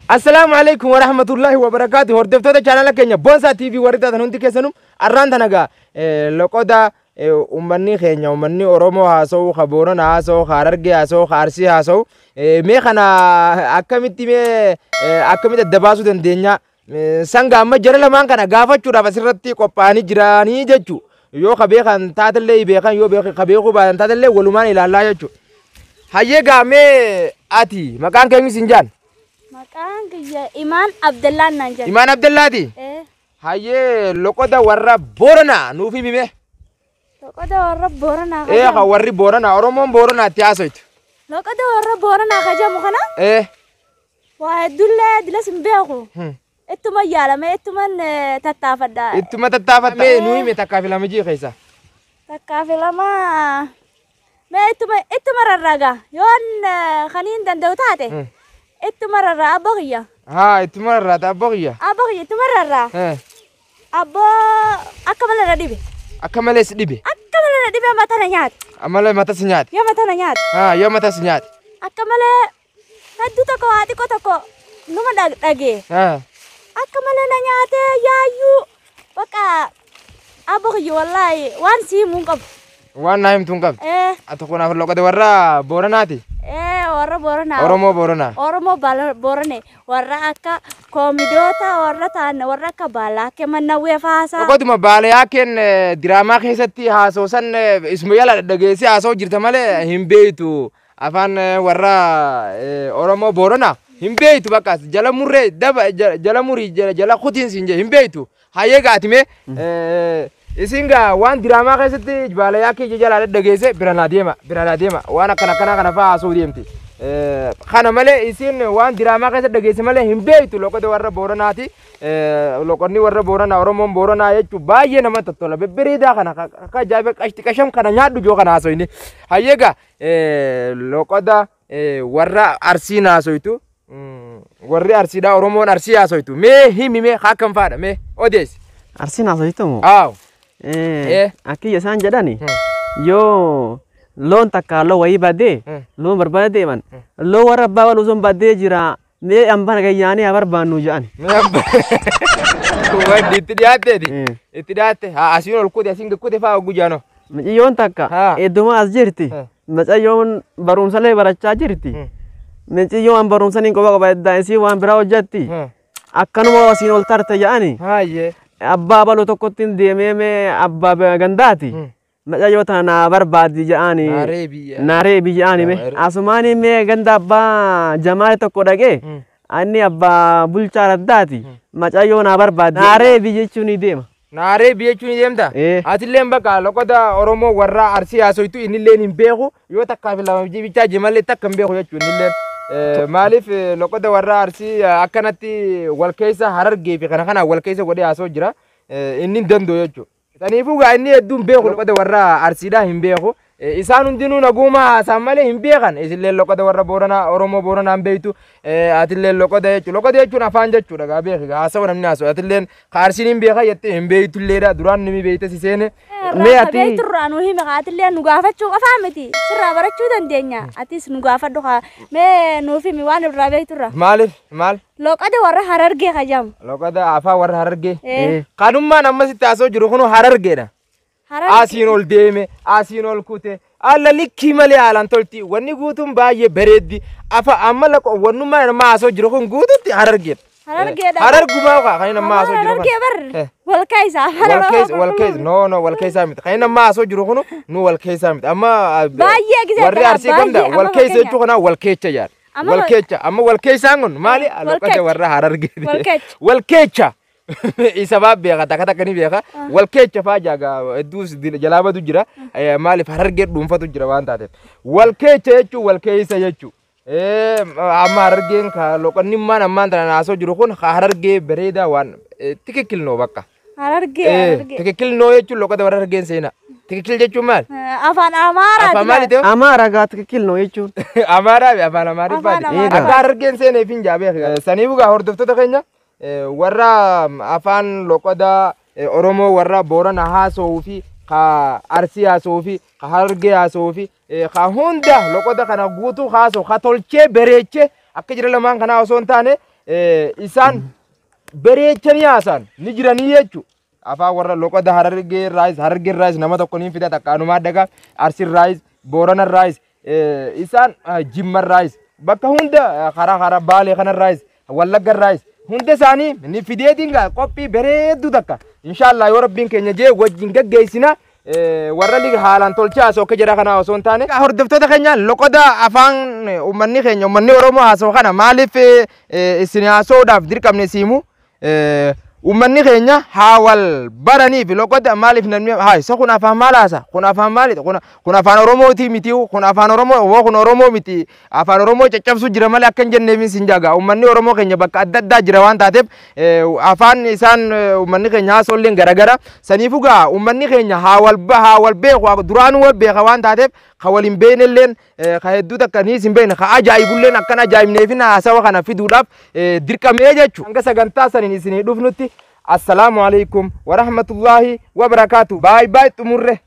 Assalaamu alaikum warahmatullahi wabarakaatu. Hordoftoota chaanala keenya Boonsaa TV warri taatan hundi keessanuu arraan tana gaa loqoda uummanni keenya uummanni Oromoo haasa'u, ka Boorana haasa'u, ka Harargee haasa'u, ka Arsii haasa'u mee kana akkamitti mee akkamitti adda baasuu dandeenya? Sanga amma jara lamaan kana gaafachuudhaaf asirratti qophaa'anii jiranii jechuu. Yoo ka beekan taatellee beekan yoo ka beekuu baatan taatellee walumaan ilaallaa jechuu. Hayyee gaa mee ati maqaan keenyu siin jaan? Maqaan kiyya Imaan Abdallaan naan jedhama. Imaan Abdallaati? Ee. Hayyee loqoda warra Booranaa nuuf himi mee. Loqoda warra Booranaa Ee ka warri Booranaa Oromoon Booranaa itti haasoytu. Loqoda warra Booranaa kajamu kana Ee. waa hedduullee dilas hin beeku. Ittuma yaalame ittuman tattaafadha. Ittuma tattaafatta. Mee nuu himi takkaa fi lama jii keessa. Takkaa fi lama mee ittuma rarraga yoon kaniin danda'u taate ittuma rarraa abboo kiyya. Haa ittuma rarraata abboo kiyya. Abboo kiyya ittuma rarraa. Abboo akka malee na dhibe. Akka malee si dhibe. Akka malee na dhibe mata na nyaate. Amala mata si nyaate. Yoo mata na nyaate. Haa yoo mata si nyaate. Akka malee hedduu tokko waa xiqqoo tokko numa dhagee. Haa. Akka malee na nyaate yaayyuu bakka abboo kiyya wallaahi waan sii himuu hin qabu. Waan naa himtu hin qabdu. Ee. Ati kunaaf loqoda warra Booranaati. Ee warra Booranaa. Oromoo Booranaa. Oromoo Boorane warra akka koomidoota warra ta'an warra akka Baalaakee Mannawwee faasaa. Loqoduma Baalayaakeen diraamaa keessatti haasoo san isuma yala dhageessee haasoo jirta malee hin beektu. Afaan warra Oromoo Booranaa hin beektu bakka jala murree daba jala murii jala kutiin siin jee hin beektu. Hayyee gaati mee isin gaa waan diraamaa keessatti Baalayaakee jala dhageessee bira naa deema bira naa deema waan akkana akkanaa kana fa'aa haasoo deemti. Kana malee isin waan diraamaa keessatti dhageesse malee hin beektu loqoda warra Booranaati. Loqonni warra Booranaa Oromoon Booranaa jechuun baay'ee namatti tola. Bebbereedaa kana akka ajaa'iba qashti qasham kana nyaadhu joo kana haasoyni. Hayyee gaa loqoda warra Arsiin haasoytu. Warri Arsiidhaa Oromoon Arsii haasoytu. Mee himi mee akkam faadha mee odeessi. Arsiin haasoytu moo? Aaw. Akki isaan jedhani yoo loon takka loon wayii badee loon barbaada deeman loon warra abbaa baluu sun badee jira mee hambana gayyaanii haa barbaannu jedhan. Wanti itti dhiyaatteeti. Itti dhiyaatte haa asiin ol kute asiin kute fa'aa gujaanoo. Mucayyoon takka hedduma as jirti. Mucayyoon barumsallee barachaa jirti. Mucayyoon barumsa niin qofa qofa eddaa isii waan biraa hojjetti. Akkanuma asiin ol tarte jedhani. Hayyee. Abbaa baluu tokkotti deemee mee abbaa gandaati. Mucayyoo tana naa barbaaddi jedhani. Naaree biyya. Naaree biyya mee. Asumaan mee ganda abbaa Jamaal tokko dhaqee. Inni abbaa bulchaa raddaati. Mucayyoo naa barbaaddi. Naaree biyya jechuun ni deema. Naaree biyya jechuun ni deemta? Atilleen bakka loqoda Oromoo warra Arsii haasoytu innilleen hin beeku yoo takkaa fi lama bichaa jee malee takka hin beeku jechuun innilleen. Maaliif loqoda warra Arsii akkanatti wal keessa Harargee fi kana kana wal keessa godhee haasoo jira. Inni hin danda'u jechuudha. Saniifuu gaa inni hedduu hin beeku loqoda warra Arsiidhaa hin beeku. Isaan hundinuu naguma haasaan malee hin beekan. Isillee loqoda warra Booranaa Oromoo Booranaa hin beektu. Atillee loqoda jechuudha. Loqoda jechuun afaan jechuudha gaa beeki gaa haasawa namni haasa'u. Atilleen ka Arsiin hin beekan jettee hin beektulleedha. Duraan nimi beekte si seene. Mee ati Beekturraa nu himi atillee nu gaafachuu qofaa miti. Sirraa barachuu dandeenya. Atis nu gaafadhu haa mee nuuf himi waan irraa beekturraa. Maaliif maal? Loqoda warra Harargee kajamu. Loqoda afaan warra Harargee. Kanummaan ammasitti haasoo jiru kun Harargeedha. Asiin ol deeme, asiin ol kute, alla likkii malee haalaan tolti. Wanni guutuun baay'ee bareeddi. Afa amma laqo wannummaan nama haasoo jiru kun guututti Harargeedha. Harargeedha. Harargumaa kaa kan nama haasoo jiru kun. Harargee bar wal keessa. Wal keessa wal keessa no no wal keessaa miti. Kan nama haasoo jiru kun nu wal keessaa miti. Amma Baay'ee gisee warri Arsii kamda wal keessa jechuun kana wal keessa jaal. Wal keessa amma wal keessaan kun maali? Loqoda warra Harargeeti. Wal keessa. Isa baa beeka takka takka ni beeka. Wal keessa faa jaaga hedduus jalaabatu jira. Maaliif Harargee dhuunfatu jira waan taateef. Wal keessa jechuun wal keessa jechuun. Amma Harargeen ka loqonnimmaan ammaan tana haasoo jiru kun Harargee bareedaa waan tikikil noo bakka. Harargee. Tikikil noo jechuun loqoda warra Harargeen seenaa. Tikikil jechuun maal? Afaan Amaaraati. Afaan maali ta'e? Amaara gaa tikikil noo jechuun. Amaaraa fi afaan Amaariffaati. Akka Harargeen seeneef hin jaabeek. Saniifuu gaa hordoftoota keenya warra afaan loqoda Oromoo warra Boorana haasa'uu fi ka Arsii haasa'uu fi ka Harargee haasa'uu fi ka hunda loqoda kana guutuu haasa'u ka tolchee bareechee akka jira lamaan kanaa osoo hin taane Isaan bareechanii haasa'an ni jiranii jechuudha. Afaan warra loqoda Harargee irraayis, Harargee irraayis nama tokko ni fida, takka daga Arsii irraayis, Boorana irraayis, isaan Jimma irraayis, bakka hunda karaa Baalee kana irraayis, Wallagga irraayis, hunda isaanii ni fideetiin qophii bareedduu takka inshaallah yoo rabbiin keenya jee wajjin gaggeessina. Warra liga haalaan tolchaa haasoo akka jira kanaa osoo hin taane. Hordoftoota keenya, loqoda afaan uummanni keenya, uummanni Oromoo haasoo kana maaliif isin haasoo'uudhaaf dirqamne siimu, uummanni keenya haa wal baraniif. Loqoda maaliif namni haa isa kun afaan maal haasa, kun afaan maali, kun afaan Oromooti miti, kun afaan Oromoo woo, kun Oromoo miti, afaan Oromoo caccabsuu jira malee akka hin jenneef sin jaaga. Uummanni Oromoo keenya bakka adda addaa jira waan taateef afaan isaan uummanni keenya haasoolleen garagara. Saniifuu gaa uummanni keenya haa wal beeku. Duraanuu wal beeka waan taateef ka wal hin beeknelleen, ka hedduu takka ni hin beekne, ka ajaa'ibulleen akkan ajaa'ibneefin haasawa kana fiduudhaaf dirqamee jechuudha. Hanga sagantaa saniin isinii dhufnutti, assalaamu alaikum warahmatullaahi wabarakaatu. Baay baay, xumurre.